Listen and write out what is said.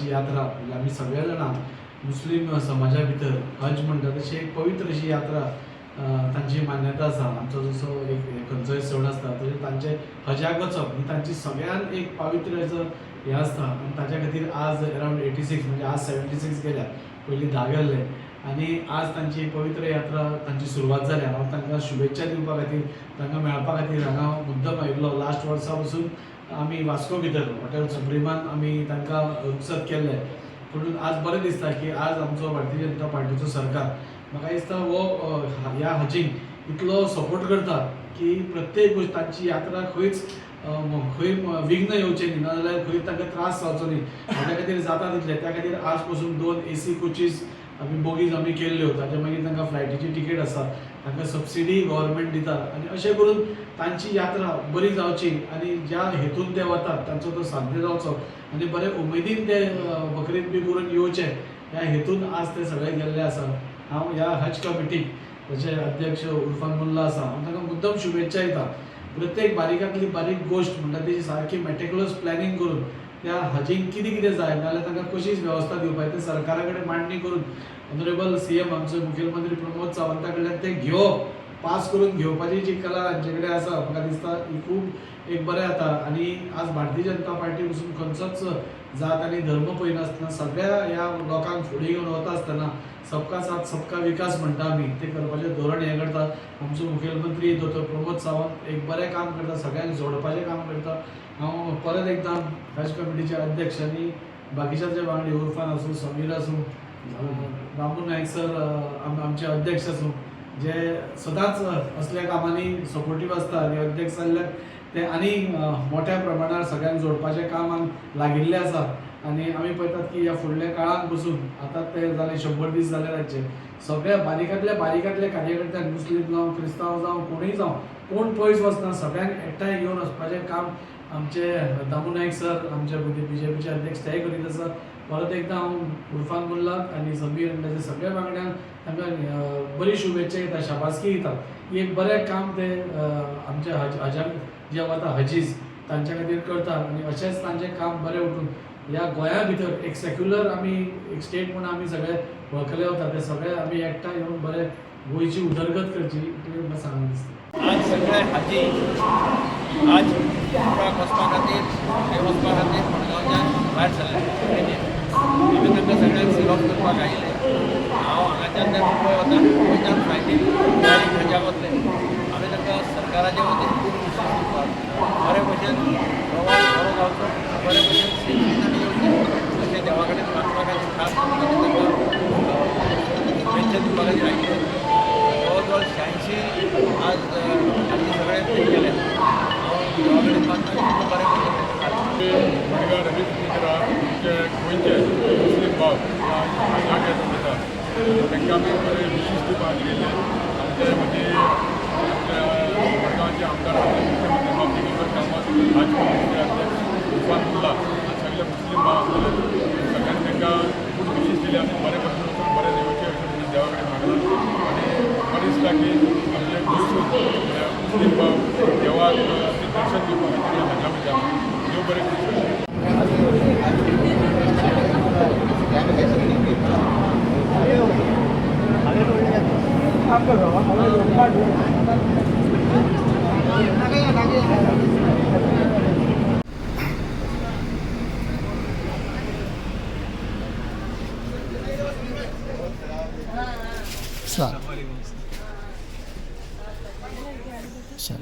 देवाची यात्रा म्हणजे आमी सगळे जाणां मुस्लीम समाजा भितर हज म्हणटा तशी एक पवित्र अशी यात्रा तांची मान्यता आसा. आमचो जसो एक खंयचोय सण आसता तशें तांचे हजाक वचप ही तांची सगळ्यान एक पावित्र्य हें आसता. आनी ताच्या खातीर आज अरावंड 86 म्हणजे आज 76 गेल्या, पयलीं 10 गेल्ले आनी आज तांची पवित्र यात्रा तांची सुरवात जाल्या. हांव तांकां शुभेच्छा दिवपा खातीर, तांकां मेळपा खातीर हांगा मुद्दम आयिल्लो. लास्ट वर्सा पसून आमी वास्को भितर हॉटेल सुप्रिमान आमी तांकां रुखसत केल्लें. पूण आज बरें दिसता की आज आमचो भारतीय जनता पार्टीचो सरकार म्हाका दिसता हो ह्या हजींक इतलो सपोर्ट करता की प्रत्येक गोश्ट तांची यात्रा खंयच खंय विघ्न येवचें न्ही, नाजाल्यार खंय तांकां त्रास जावचो न्ही हाज्या खातीर जाता तितलें. त्या खातीर आज पसून 2 AC coaches आमी बोगीज आमी केल्ल्यो. ताच्या मागीर तांकां फ्लायटीची तिकेट आसा, तांकां सबसिडी गव्हर्मेंट दिता आनी अशें करून तांची यात्रा बरी जावची आनी ज्या हेतून ते वतात तांचो तो साध्य जावचो आनी बरे उमेदीन ते बकरीद बी करून येवचे ह्या हेतून आज ते सगळे गेल्ले आसा. हांव ह्या हज कमिटीक ताचे अध्यक्ष उर्फान मुल्ला आसा, हांव तांकां मुद्दम शुभेच्छा दिता. प्रत्येक बारीकांतली बारीक गोश्ट म्हणटा तेजी सारकी मेटिक्युलस प्लॅनिंग करून त्या हजींक कितें कितें जाय नाजाल्यार तांकां कशी वेवस्था दिवपाक ते सरकारा कडेन मांडणी करून ऑनरेबल CM आमचो मुखेलमंत्री प्रमोद सावंता कडल्यान ते घेवप, पास करून घेवपाची जी कला हांचे कडेन आसा, म्हाका दिसता ही खूब एक बरें जाता. आनी आज भारतीय जनता पार्टी पसून खंयचोच जात आनी धर्म पळयनासतना सगळ्या ह्या लोकांक फुडें घेवन वता आसतना सबका साथ सबका विकास म्हणटा आमी, तें करपाचें धोरण हें करता. आमचो मुखेलमंत्री दोतोर प्रमोद सावंत एक बरें काम करता, सगळ्यांक जोडपाचें काम करता. हांव परत एकदां हज कमिटीचे अध्यक्ष आनी बाकीच्या जे वांगडी उर्फान आसूं, समीर आसूं, रामू नायक सर आमचे अध्यक्ष आसूं, जे सदांच असल्या कामांनी सपोर्टीव आसता आनी अध्यक्ष जाल्ल्यान ते आनी मोठ्या प्रमाणार सगळ्यांक जोडपाचें कामाक लागिल्ले आसा. आनी आमी पळयतात की ह्या फुडल्या काळान पसून आतां ते जाले 100 दीस जाले तांचे, सगळ्या बारीकांतल्या बारीकांतल्या कार्यकर्त्यांक, मुस्लीम जावं, क्रिस्तांव जावं, कोणूय जावं, कोण पयस वचना, सगळ्यांक एकठांय घेवन वचपाचें काम आमचे दामू नायक सर, आमचे BJPचे अध्यक्ष तेय करीत आसा. परत एकदां हांव उर्फान मुल्लाक आनी समीर आनी ताच्या सगळ्या वांगड्यांक तांकां बरी शुभेच्छा दिता, शाबासकी दिता की एक बरें काम ते आमच्या हजाक जे वता हजीज तांच्या खातीर करता आनी अशेंच तांचें काम बरें उठून ह्या गोंया भितर एक सेक्युलर आमी एक स्टेट म्हणून आमी सगळे वळखले वता, ते सगळे आमी एकठांय येवन बरे गोंयची उदरगत करची इतलें म्हाका सांगून दिसता. आज सगळे हाजी आज उमराक वचपा खातीर, थंय वचपा खातीर मडगांवच्यान भायर सरले ट्रेनीन. आमी तांकां सगळ्यांक सी ऑफ करपाक आयिल्ले. हांव हांगाच्यान ते मुंबय वता, मुंबयच्यान फ्लायटीन डायरेक्ट हजाक वतले. आमी तांकां सरकाराच्या वतीन खूब विशीस दिवपाक, बरे भशेन प्रवास बरो जावचो, बरे भशेन सेफली तांणी येवचें अशें देवा कडेन मागपा खातीर, खास करून आमी तांकां शुभेच्छा दिवपा खातीर आयिल्ले. जवळ जवळ 86 आज हाजी सगळे थंय गेले. हांव देवा कडेन मागता की तांकां बरें भशेन. मडगांव रवींद्र मित्रा आमचे गोंयचे मुस्लीम भाव हांगा येता वता, तांकां आमी बरे विशीस दिवपाक गेल्ले. आमचे मदीं आमच्या मडगांवचे आमदार मुख्यमंत्री बाब दिगंबर कामत, हज कमिटीचे अध्यक्ष उर्फान मुल्ला आनी सगळे मुस्लीम भाव आसलेले. सगळ्यांनी तांकां खूब विशीस दिले आनी बरे भशेन वचून बरे येवचे अशें म्हणून देवा कडेन मागलां. आनी बरें दिसता की आमचे गोंयसून मुस्लीम भाव देवाक ते दर्शन दिवपा खातीर हजा वयता. देव बरें करूं. चल.